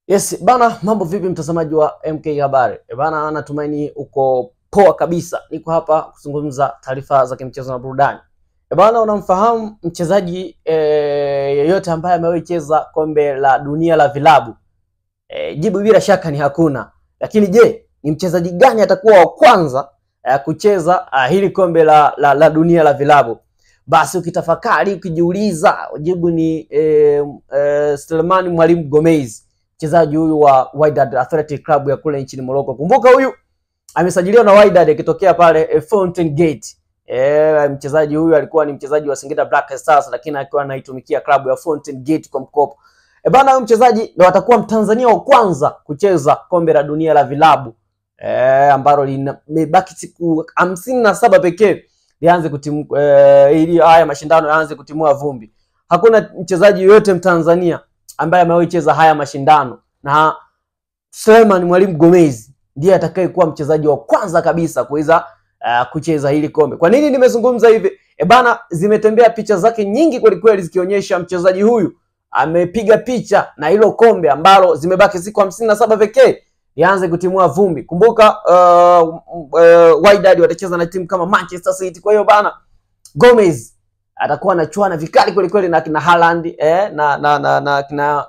Yes, bana, mambo vipi mtazamaji wa MK Habari? Bana, natumaini uko poa kabisa. Niko hapa kuzungumza taarifa za kimchezo na burudani. Bana, unamfahamu mchezaji yeyote ambaye amewahi cheza kombe la dunia la vilabu? Jibu bila shaka ni hakuna. Lakini je, ni mchezaji gani atakuwa wa kwanza kucheza hili kombe la dunia la vilabu? Basi ukitafakari, ukijiuliza, jibu ni Selemani Mwalimu Gomez, mchezaji huyu wa Wydad Athletic Club ya kule nchini Morocco. Kumbuka huyu amesajiliwa na Wydad akitokea pale Fountain Gate. Mchezaji huyu alikuwa ni mchezaji wa Singida Black Stars, lakini akiwa anaitumikia klabu ya Fountain Gate kwa mkopo. Bana, huyu mchezaji ndo atakuwa Mtanzania wa kwanza kucheza kombe la dunia la vilabu ambalo limebaki siku 57 pekee lianze kutimu, ili haya mashindano yaanze kutimua vumbi. Hakuna mchezaji yoyote Mtanzania ambaye amewahi cheza haya mashindano, na Selemani Mwalimu Gomez ndiye atakayekuwa mchezaji wa kwanza kabisa kuweza kucheza hili kombe. Kwa nini nimezungumza hivi? Bana, zimetembea picha zake nyingi kweli kweli zikionyesha mchezaji huyu amepiga picha na hilo kombe ambalo zimebaki siku 57 pekee lianze kutimua vumbi. Kumbuka Wydad watacheza na timu kama Manchester City. Kwa hiyo bana, Gomez atakuwa anachuana vikali kweli kweli na kina Haaland na kina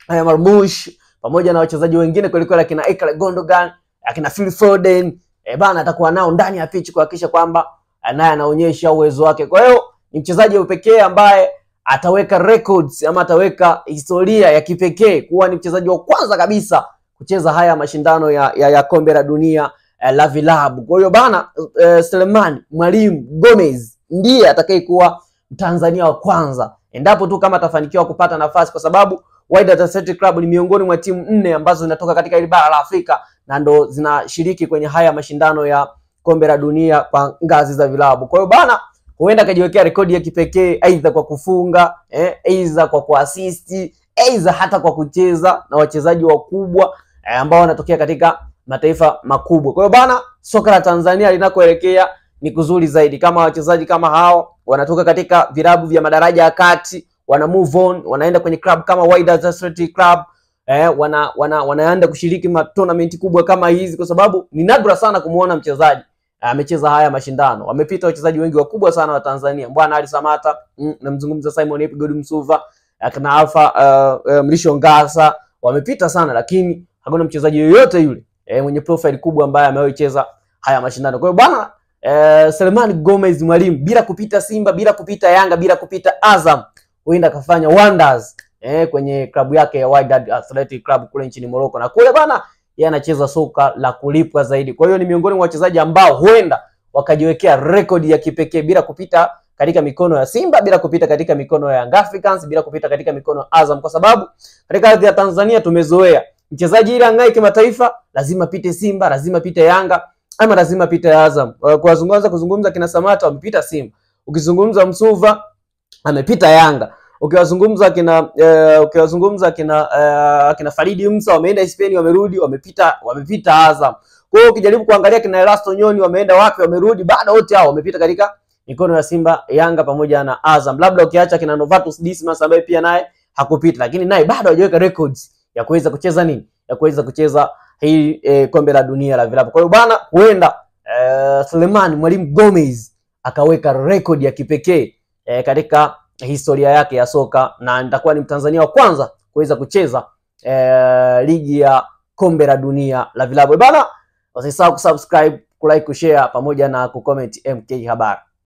Marmoush pamoja na wachezaji wengine kweli kweli, akina Ilkay Gundogan, akina Phil Foden. Bana, atakuwa nao ndani ya pitch kuhakikisha kwamba naye anaonyesha uwezo wake. Kwa hiyo ni mchezaji pekee ambaye ataweka records ama ataweka historia ya kipekee kuwa ni mchezaji wa kwanza kabisa kucheza haya mashindano ya kombe la dunia la vilabu. Kwa hiyo bana, Selemani Mwalimu Gomez ndiye atakayekuwa Mtanzania wa kwanza endapo tu kama atafanikiwa kupata nafasi, kwa sababu Wydad Athletic Club ni miongoni mwa timu 4 ambazo zinatoka katika ile bara la Afrika na ndo zinashiriki kwenye haya mashindano ya kombe la dunia kwa ngazi za vilabu. Kwa hiyo bana, huenda akajiwekea rekodi ya kipekee aidha kwa kufunga, aidha kwa kuasisti, aidha hata kwa kucheza na wachezaji wakubwa ambao wanatokea katika mataifa makubwa. Kwa hiyo bana, soka la Tanzania linakoelekea ni kuzuri zaidi kama wachezaji kama hao wanatoka katika vilabu vya madaraja ya kati, wana move on, wanaenda kwenye club kama Wydad Athletic Club, wanaenda kushiriki tournament kubwa kama hizi, kwa sababu ni nadra sana kumuona mchezaji amecheza haya mashindano. Wamepita wachezaji wengi wakubwa sana wa Tanzania, Bwana Ali Samata, namzungumza Simon Epigod Msuva, akina Alpha Mlisho Ngasa, wamepita sana, lakini hakuna mchezaji yoyote yule mwenye profile kubwa ambaye amewahi cheza haya mashindano. Kwa hiyo bana, Selemani Gomez Mwalimu bila kupita Simba, bila kupita Yanga, bila kupita Azam, huenda akafanya wonders kwenye klabu yake ya Wydad Athletic Club kule nchini Morocco. Na kule bana, yeye anacheza soka la kulipwa zaidi. Kwa hiyo ni miongoni mwa wachezaji ambao huenda wakajiwekea rekodi ya kipekee bila kupita katika mikono ya Simba, bila kupita katika mikono ya Young Africans, bila kupita katika mikono ya Azam, kwa sababu katika ardhi ya Tanzania tumezoea mchezaji ili angae kimataifa lazima pite Simba, lazima pite Yanga, ama lazima pite Azam. Kwa kuzungumza kina Samata wamepita Simba, ukizungumza Msuva amepita Yanga, ukiwazungumza kina Faridi Musa wameenda Spain, wamerudi, wamepita Azam. Kwa hiyo ukijaribu kuangalia kina Erasto Nyoni wameenda wapi, wamerudi, bado wote hao wamepita katika mikono ya Simba, Yanga pamoja na Azam. Labda ukiacha kina Novatus Dismas ambaye pia naye hakupita, lakini naye bado hajaweka records ya kuweza kucheza nini, ya kuweza kucheza hii kombe la dunia la vilabu. Kwa hiyo bana, huenda Selemani Mwalimu Gomez akaweka record ya kipekee katika historia yake ya soka, na nitakuwa ni Mtanzania wa kwanza kuweza kucheza ligi ya kombe la dunia la vilabu. Bana, usisahau kusubscribe, kulike, kushare pamoja na kucomment MK Habari.